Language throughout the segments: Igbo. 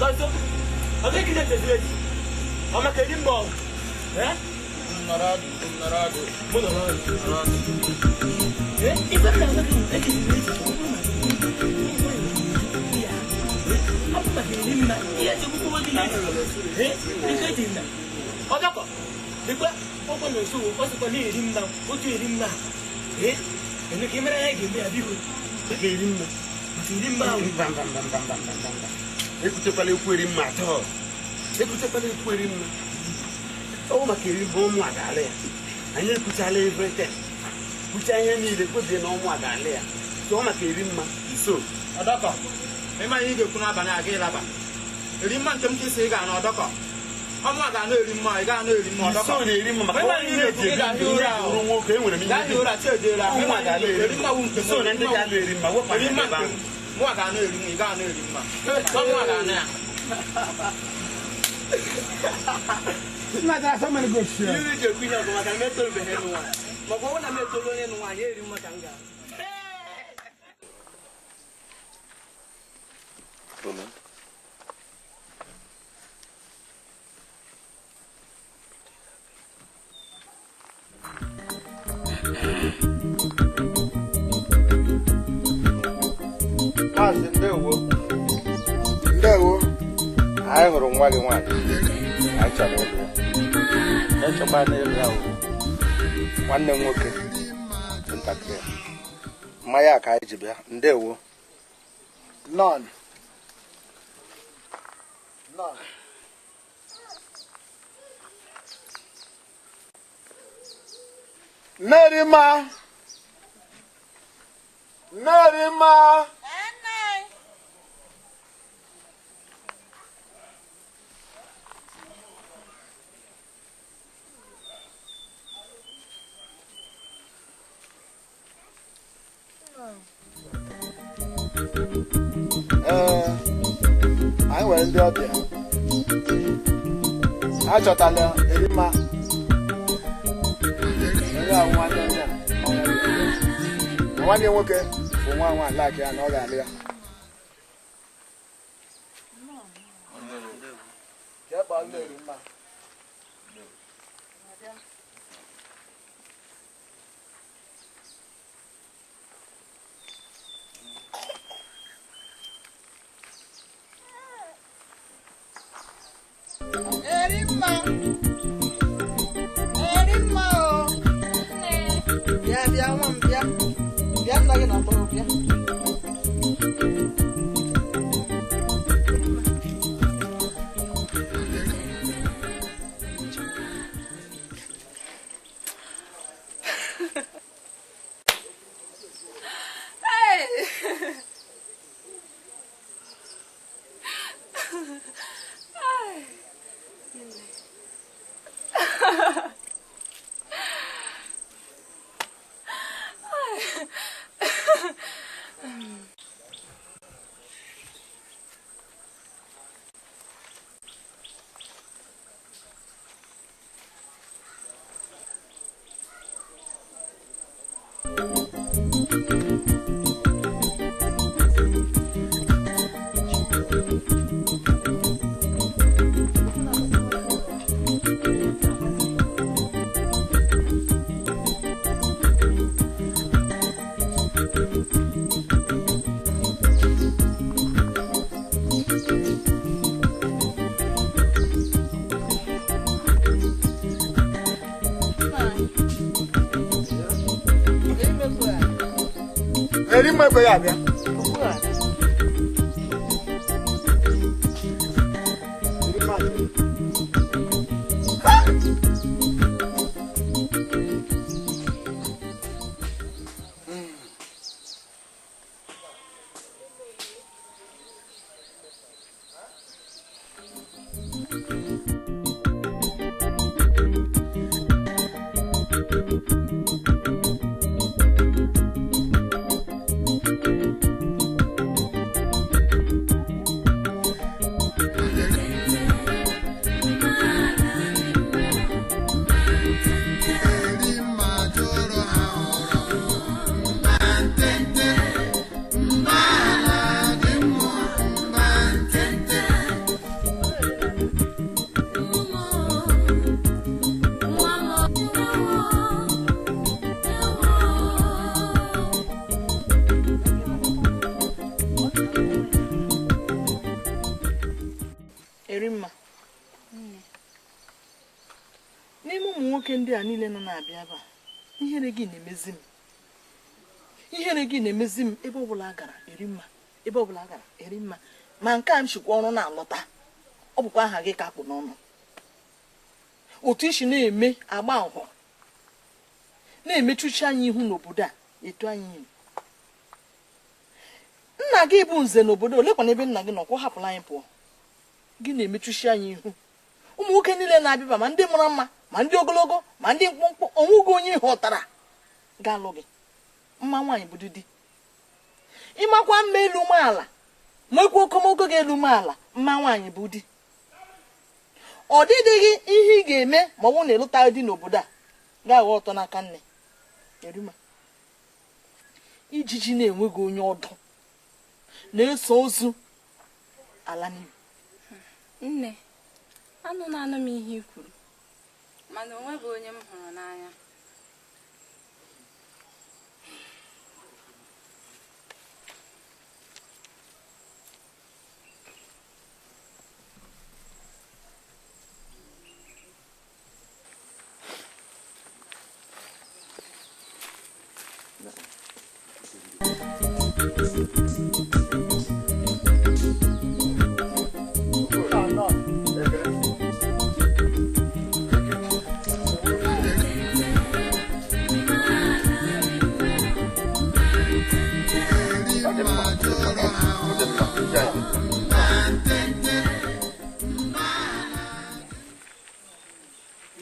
Nọnso, ọ ga-ekiri nteziri ezi. Ọ maka eri mma ọgụ. Eh? Nọrọ ọdụ, nọrọ ọdụ. Mụ nọrọ ọdụ. Eh? Ife m na-agwa gị ekiri ezi. Ọ bụ maka eri mma. Ihe echekwukwu gị na eh? Ife dị na. Ọdọkọ, dịkwa ọkwa na nso ọ sịkwa na eri mma, otu eri mma. Eh? Ene ka ị mara ya ga-eme ya biko. Maka eri mma. Maka eri mma ahụ. Mba mba mba mba mba mba mba. Ekwutekwala ekwu eri mma atọ. Ekwutekwala ekwu eri mma. Ọ maka eri bụ ụmụ agaala ya. Anyị ekwuchala everything. Kwucha ihe niile kwebie na ụmụ agaala ya. So ọ maka eri mma iso. Ọdọkọ, ịma ihe ị ga-ekwu n'abalị a ga ịlaba. Eri mma nke m ka isi ị ga-anọ ọdọkọ. Ọmụ a ga-anọ eri mma, ị ga-anọ eri mma ọdọkọ. Iso na-eri mma maka onye na-eji eri bụrụ nwoke enwere m ihe. Gaa ụra chi ejeela. Ụmụ agaala eri mma wu nke m. Iso na ndị ga-alụ eri mma wepụ Eri anya mma ebe nke ahụ. m. Mụ a ga-anọ eri mma, ị ga-anọ eri mma. Ọmụ a ga-anọ ya. Nna there are so many goats here. Ihe iji ekwu ihe ọgụ maka na m etorubeghị ịnụ nwaanyị. Maka ọ bụrụ na m etoru onye nụ nwaanyị, eri mma ka m ga-alụ. Maazị ndewo. Ndewo. Anyị hụrụ nwa gị nwaanyị. Anyị chọrọ ịlụ ya. Echekwa n'ịlụ ya wụ nwanne m nwoke dị ntakịrị. Mmanya a ka anyị ji bịa. Ndewo. None. None. Nerima. Nerima. Ee, anyị nwere ndị ọbịa. A chọtala Erima. Onye ahụ nwanne nne a, ọ nwere na nwanne nwoke bụ nwa nwa alaki ya na ọ ga-alụ ya. Jee kpọọ ndị Erima. Erima. Erima o. Bịa bịa nwa m bịa. Bịa nna gị na-akpọ gị bịa. Hey! Erima ekweghị abịa. Erima N'ime ụmụ nwoke ndị a niile nọ na-abịa ebe a, ihere gị na-emezi m. Ihere gị na-emezi m ebe ọbụla a gara eri mma, ebe ọbụla a gara eri mma. Ma nke a m shikwa ọrụ na-alọta, ọ bụkwa aha gị ka akpụ n'ọnụ. Otu isi na-eme agba nhọ na-emechuchi anyị ihu n'obodo a, etu anyị ihu. Nna gị bụ nze n'obodo, olekwana ebe nna gị nọ, kwa hapụla anyị pụọ. Gị na-emechuchi anyị ihu. Ụmụ nwoke niile na-abịaba, ma ndị mara mma, ma ndị ogologo, ma ndị mkpụmkpụ, onwego onye ghọtara ga-alụ gị. Mma nwaanyị bụ di. Ịmakwa mma elu umeala, nwekwa okomoko gị elu umeala, mma nwaanyị bụ di. Ọ dịdịghị ihe ị ga-eme ma ọ bụrụ na ịlụtaghị di n'obodo a, ga-aghọ ọtọ n'aka nne. Erima, ijiji na-enweghị onye ọdụ na-eso ozu ala n'iyi. Nne, anụ na-anụ m ihe i kwuru, mana o nweghị onye m hụrụ n'anya.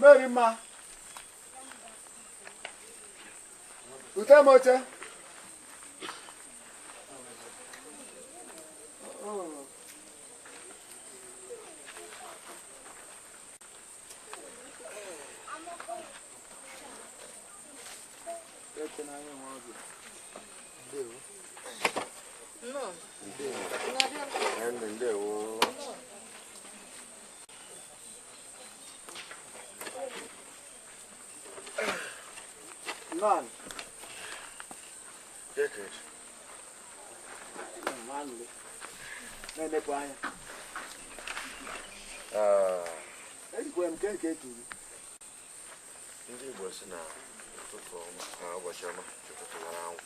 Mary ma. Ute m oche. None. Ndị Igbo si na ụtụtụ ọma na ụbọchị ọma ụtụtụ mara anwụ.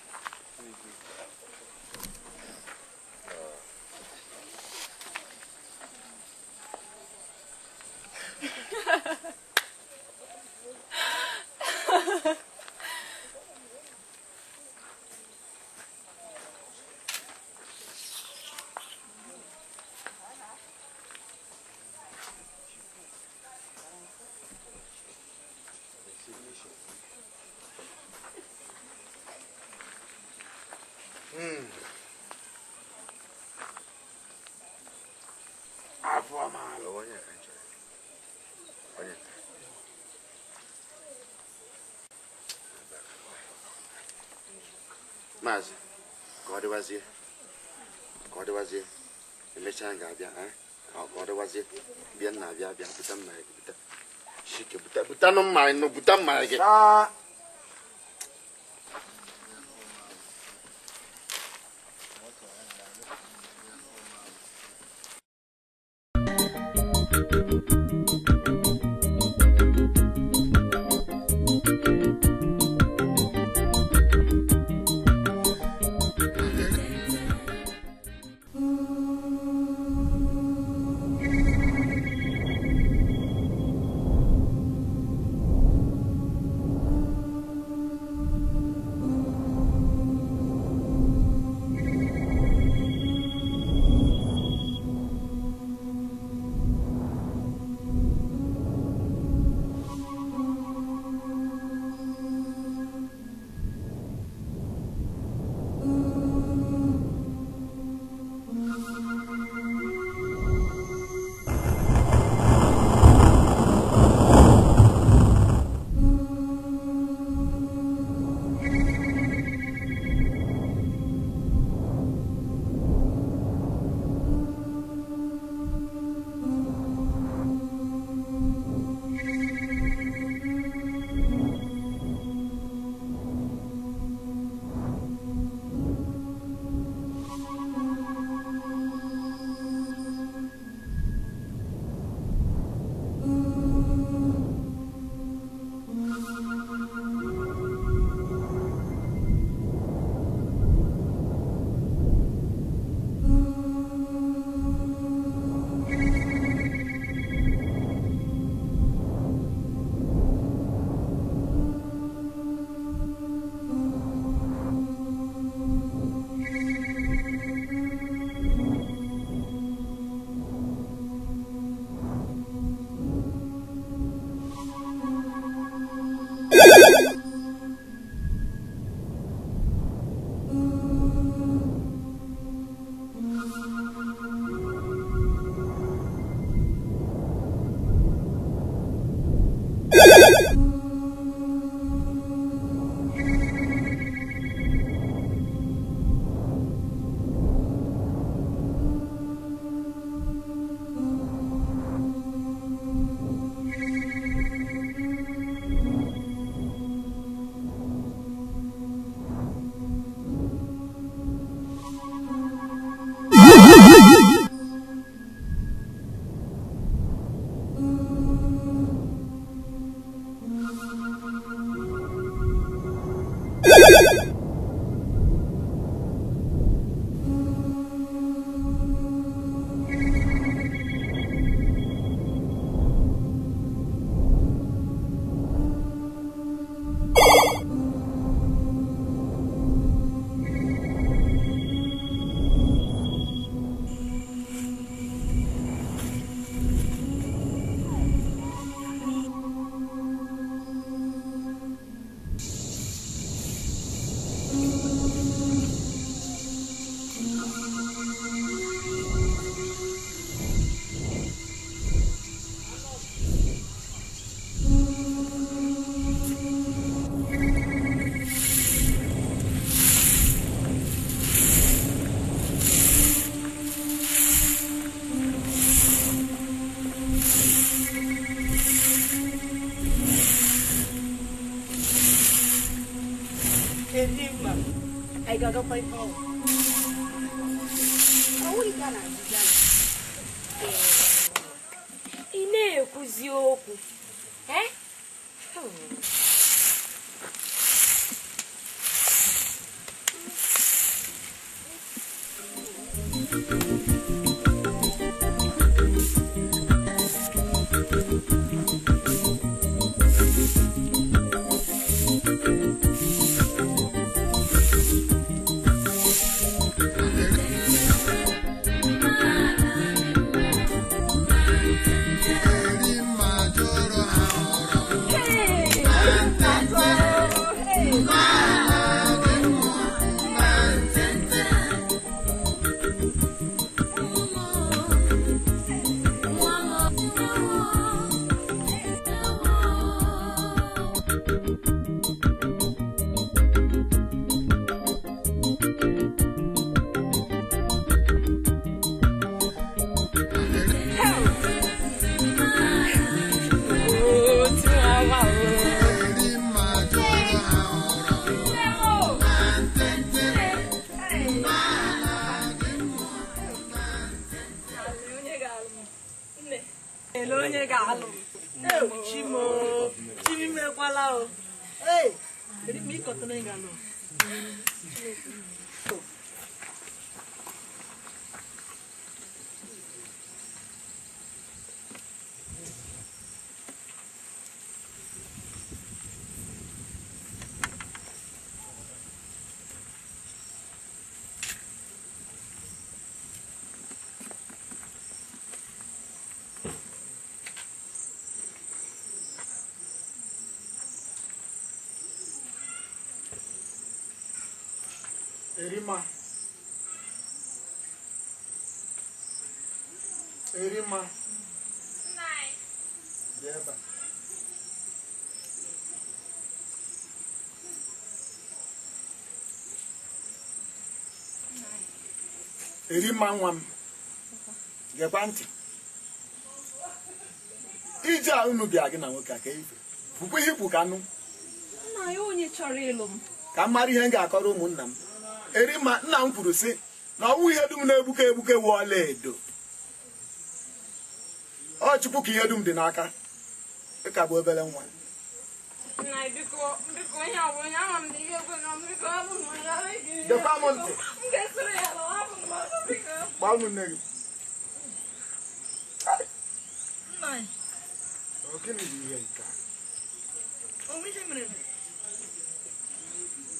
Maazị, ka ọ dịwazie, ka ọ dịwazie, emechaa ga-abịa, ka ọ dịwazie, bịa nna abịa abịa, buta mmanya gị, buta, shike, buta, butanụ mmanya nụ, buta mmanya gị. Anyị ga-agakwa ife ọgwụ. Ị na-ekwuzi okwu. Erima. Erima. Bịa. Erima nwa m. Gekwa ntị. Ije a unu bịa gị na nwoke a ka ife. Bụkwa ihe ikwu ka anụ. Nna ya onye chọrọ ịlụ m. Ka m mara ihe m ga-akọrọ ụmụnna m. Erima nna m kwuru sị na ọwụ ihe dum na-egbuke egbuke wụ ọla edo. Ọ Chukwu ka ihe dum dị n'aka. Ị ka bụ obere nwa. Gekwa m ntị. Gbaa ụmụnne gị. Ọ gịnị bụ ihe nke a?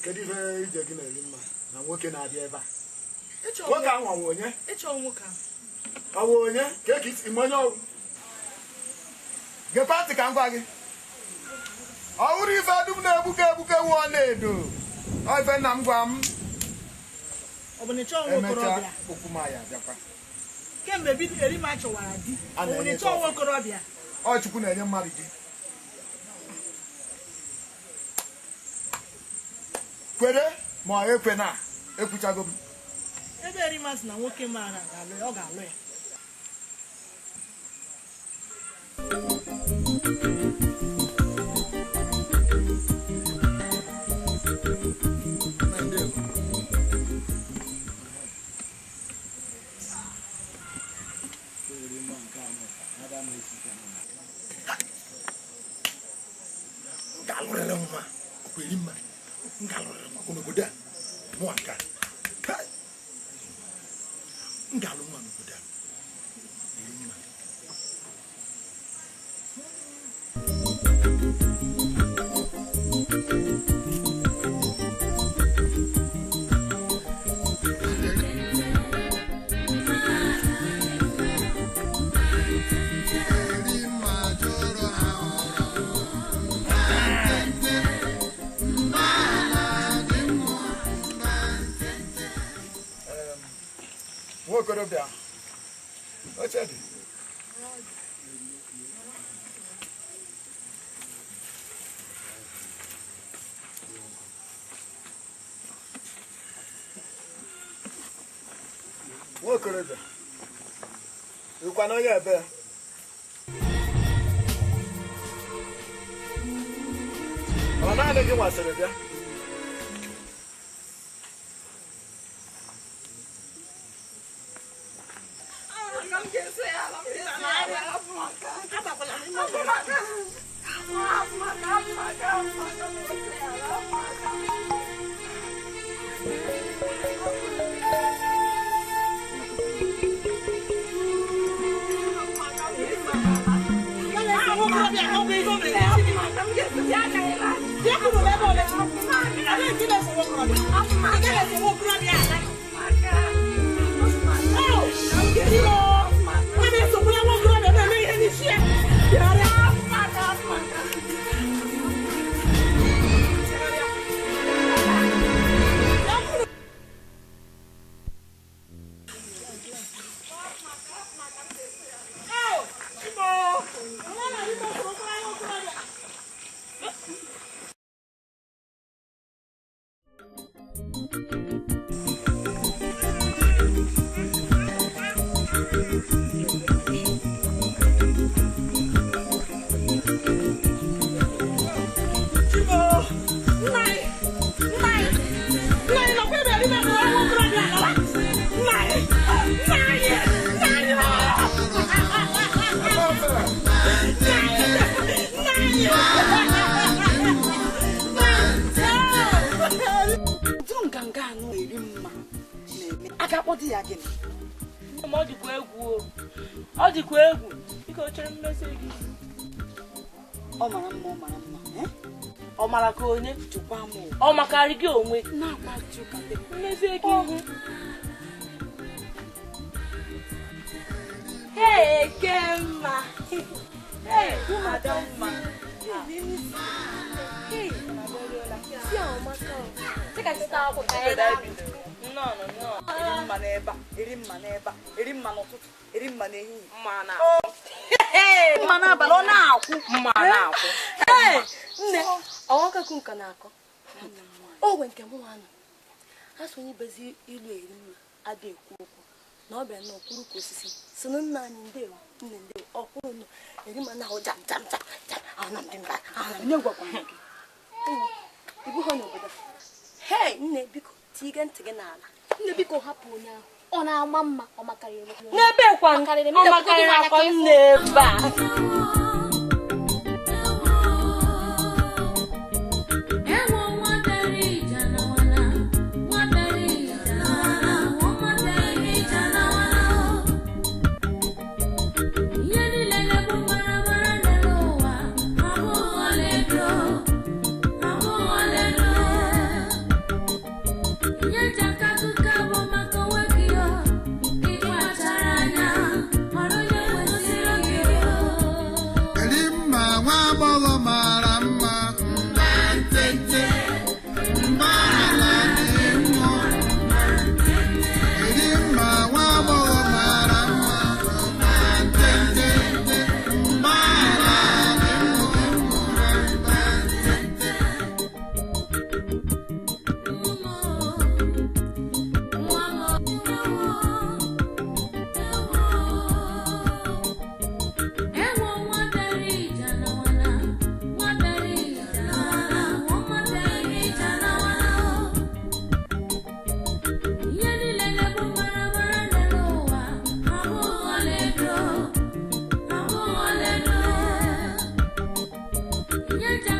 Kedu ife ije gị na-eri mma na nwoke na-abịa ebe a? Nwoke ahụ ọ wụ onye? Ọ wụ onye? Ka esi ime onye ọwụ? Gekwa ntị ka m gwa gị. Ọ wụrụ ife dum na-egbuke egbuke wụ ọla edo. Ọ ife nna m gwa m. Emechaa okwu m ya abịakwa. Kemgbe Erima chọwara di, ọ bụ na ịchọọ nwa okorobịa? Ọ Chukwu na-enye mmadụ di. Kwere ma ọ ekwe na ekwuchago m. Ebe Erimma sị na nwoke maara ga-alụ ya, ọ ga-alụ ya. Nwokorobịa, oche dị. Nwokorobịa, ịkwa na onye ebe? Ọ naanị gị nwasịrị bịa? Ọ dịkwa egwu biko chere mmesi gị. Ọ mara mma, ọ mara mma. Ọ mara ka onye jụkwa m. Ọ makarị gị onwe. Na-akwa jụ ka ndị mmesi gị ihu. Hey, Kemma. Hey, Adamma. Hey, si amaka. Sika sita akwụkwọ ka anyị. No. Erimma n'ebe a, erimma n'ebe a, erimma n'ụtụtụ, erimma n'ehihie. Mma na. Mma n'abalị ọ na-akwụ. Mma na-akwụ. Hey, nne, ọwakakụ nka na-akọ. O nwe nke mụ nwa nọ. Ha so onye bezi ilu erimma adị ekwu okwu. Na ọ bịara na ọkwụrụ ka osisi. Si na nna anyị ndewo, nne ndewo, ọkwụrụ nọ. Erimma na-ahụ jam jam jam jam. Ahụ na ndị mba, ahụ na ndị gwakwa gị. Ibu ha n'obodo. Hey, nne biko, tiige ntị gị n'ala. Nne biko hapụ onye ahụ. Ọ na-ama mma, ọ makarịrị m. N'ebe kwa, ọ makarịrị akwa m n'ebe a. Nye.